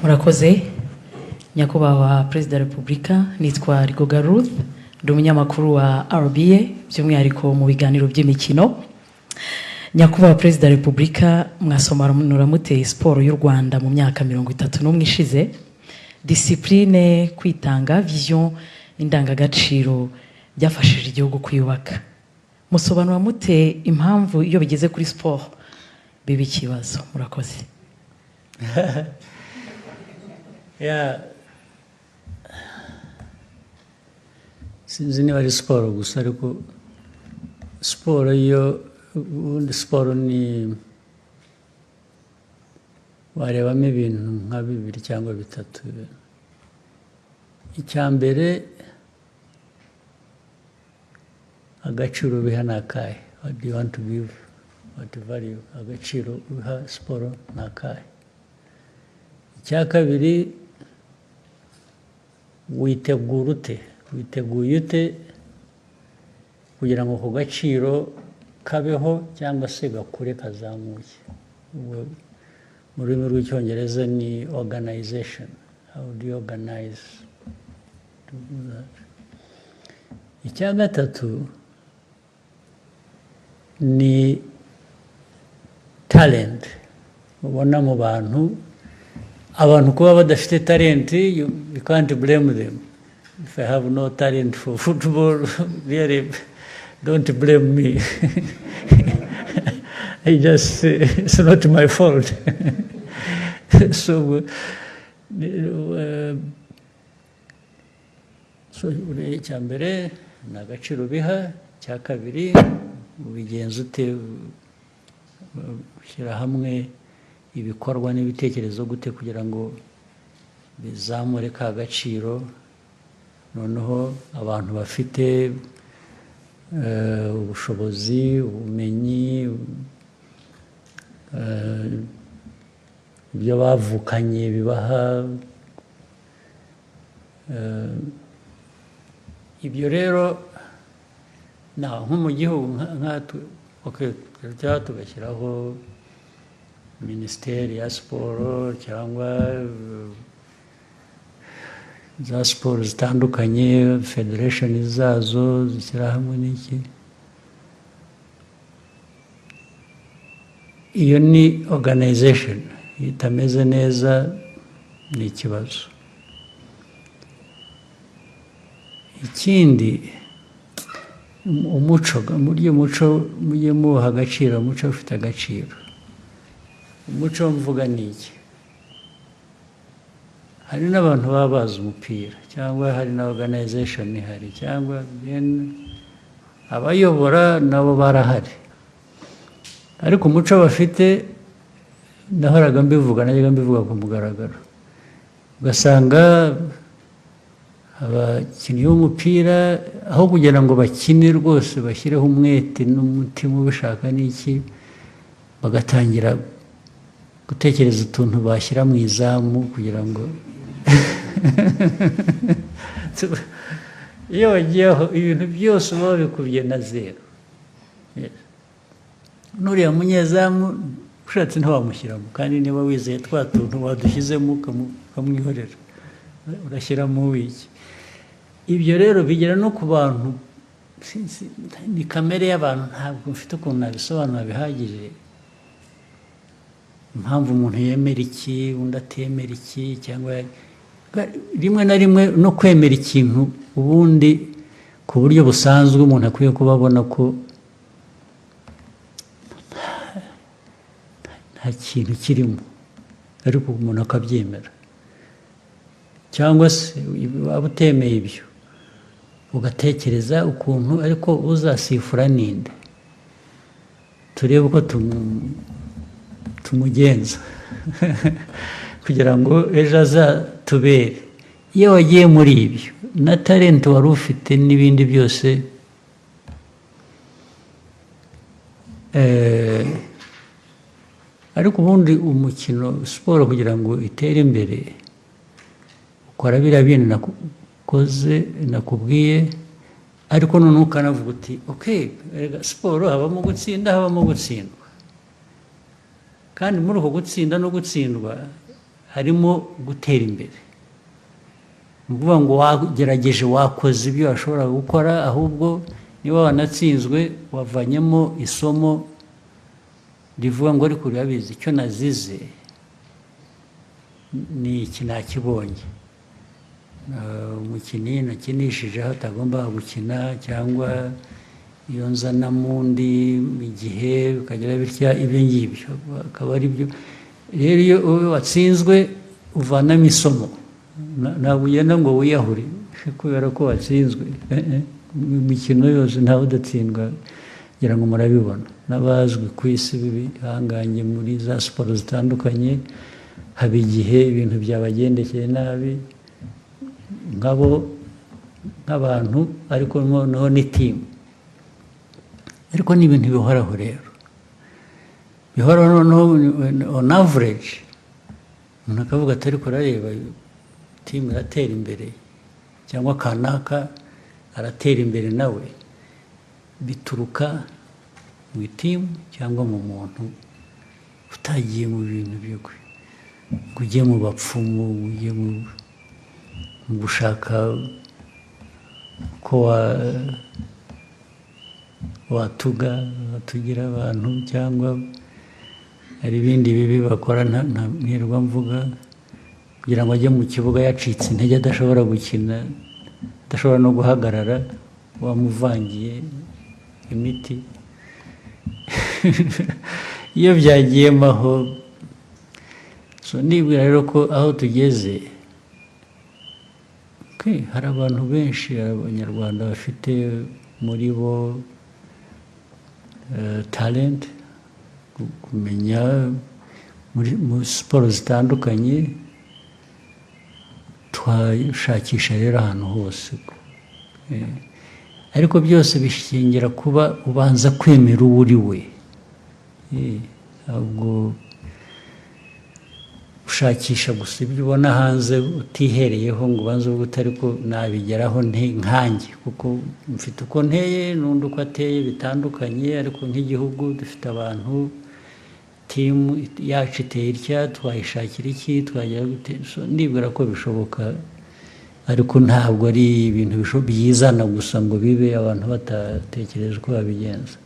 Murakoze Nyakubahwa Perezida wa Repubulika. Nitwa Rigoga Ruth, ndi umunyamakuru wa RBA, by'umwihariko mu biganiro by'imikino. Nyakubahwa Perezida wa Repubulika, mwasobanura muteye siporo y'u Rwanda mu myaka 31 ishize? Discipline, kwitanga, vision, indangagaciro byafashije igihugu kwiyubaka. Musobanura mute impamvu iyo bigeze kuri siporo biba ikibazo? Murakoze. Yeah. Sinzi niba ari siporo gusa, ariko siporo yo, ubundi siporo ni warebamo ibintu nka bibiri cyangwa bitatu. Icya mbere, agaciro ubiha ni akahe? What do you want to give? What value? Agaciro uha siporo ni akahe? Icya kabiri, witegura ute? Witeguye ute kugira ngo ako gaciro kabeho cyangwa se gakure, kazamuke? Ubwo mu rurimi rw'Icyongereza ni organization. How do you organize to do that? Icya gatatu ni talent ubona mu bantu. Abantu kuba badafite talent, you can't blame them. If I have no talent for football, really, don't blame me. I just, it's not my fault. So icya mbere ni agaciro biha, icya kabiri ubigenza ute, ushyira hamwe ibikorwa n'ibitekerezo gute kugira ngo bizamure ka gaciro. Noneho abantu bafite ubushobozi, ubumenyi, ibyo bavukanye bibaha ibyo rero na nko mu gihugu nkatwe, okay, cyangwa tugashyiraho minisiteri ya siporo cyangwa za siporo zitandukanye, federation zazo zishyira hamwe n'iki, iyo ni organization. Iyo itameze neza ni ikibazo. Ikindi, umuco, murye umuco, mujye muha agaciro umuco, ufite agaciro. Umuco mvuga ni iki? Hari n'abantu baba bazi umupira, cyangwa hari na organization ihari, cyangwa abayobora nabo barahari, ariko umuco bafite, nahoraga mbivuga, najyaga mbivuga ku mugaragaro, ugasanga abakinnyi b'umupira aho kugira ngo bakine rwose bashyireho umwete n'umutima ubishaka n'iki, bagatangira gutekereza utuntu bashyira mu izamu kugira ngo iyo wagiyeho ibintu byose uba wabikubye na zero. Nuriya munyezamu ushatse ntiwamushyiramo, kandi niba wizeye twa tuntu wadushyizemo ukamwihorera, urashyiramo wiki. Ibyo rero bigera no ku bantu, ni kamere y'abantu, ntabwo mfite ukuntu nabisobanura bihagije impamvu umuntu yemera iki undi atemera iki, cyangwa rimwe na rimwe no kwemera ikintu ubundi ku buryo busanzwe umuntu akwiye kuba abona ko nta kintu kirimo, ariko umuntu akabyemera. Cyangwa se waba utemeye ibyo ugatekereza ukuntu ariko uzasifura ninde, turebe uko tumugenza kugira ngo ejo azatubere. Iyo wagiye muri ibyo na talent wari ufite n'ibindi byose, ariko ubundi umukino siporo kugira ngo itere imbere, ukora biriya bintu nakoze nakubwiye, ariko noneho ukanavuga uti okay, erega siporo habamo gutsinda, habamo gutsindwa, kandi muri uko gutsinda no gutsindwa Harimo gutera imbere, ni ukuvuga ngo wagerageje, wakoze ibyo washobora gukora, ahubwo niba wanatsinzwe wavanyemo isomo rivuga ngo: "Ariko urabizi, icyo nazize ni iki, nakibonye. Umukinnyi nakinishije aho atagomba gukina, cyangwa iyo nzanamo undi igihe bikagira bitya." Ibyo ngibyo akaba ari byo. Rero iyo watsinzwe uvanamo isomo. Ntabwo ugenda ngo wiyahure kubera ko watsinzwe. Mu mikino yose ntawe udatsindwa, ngira ngo murabibona. N'abazwi ku isi b'ibihangange muri za siporo zitandukanye, haba igihe ibintu byabagendekeye nabi, nkabo nk'abantu, ariko noneho ni team. Ariko ni ibintu bihoraho rero, bihoraho. Noneho on average umuntu akavuga ati: "Ariko urareba team iratera imbere, cyangwa kanaka aratera imbere nawe." Bituruka mu iteam cyangwa mu muntu utagiye mu bintu byo ngo ujye mu bapfumu, ujye mu gushaka ko watuga watugira abantu, cyangwa hari ibindi bibi bakora ntirwa mvuga, kugira ngo ajye mu kibuga yacitse intege, adashobora gukina, adashobora no guhagarara, wamuvangiye imiti. Iyo byagiyemo aho. So nibwira rero ko aho tugeze, okay, hari abantu benshi, Abanyarwanda bafite muri bo talent, kumenya muri siporo zitandukanye. Twashakisha rero ahantu hose. Ariko byose bishingira kuba ubanza kwemera uwo uri we. Ntabwo ushakisha gusa ibyo ubona hanze utihereyeho ngo ubanze uvuge uti: "Ariko nabigeraho nte nkanjye?" Kuko mfite uko nteye n'undi uko ateye bitandukanye, ariko nk'igihugu dufite abantu, team yacu iteye itya, twayishakira iki, twagera gute? So, ndibwira ko bishoboka, ariko ntabwo ari ibintu byizana gusa ngo bibe abantu batatekereje uko babigenza.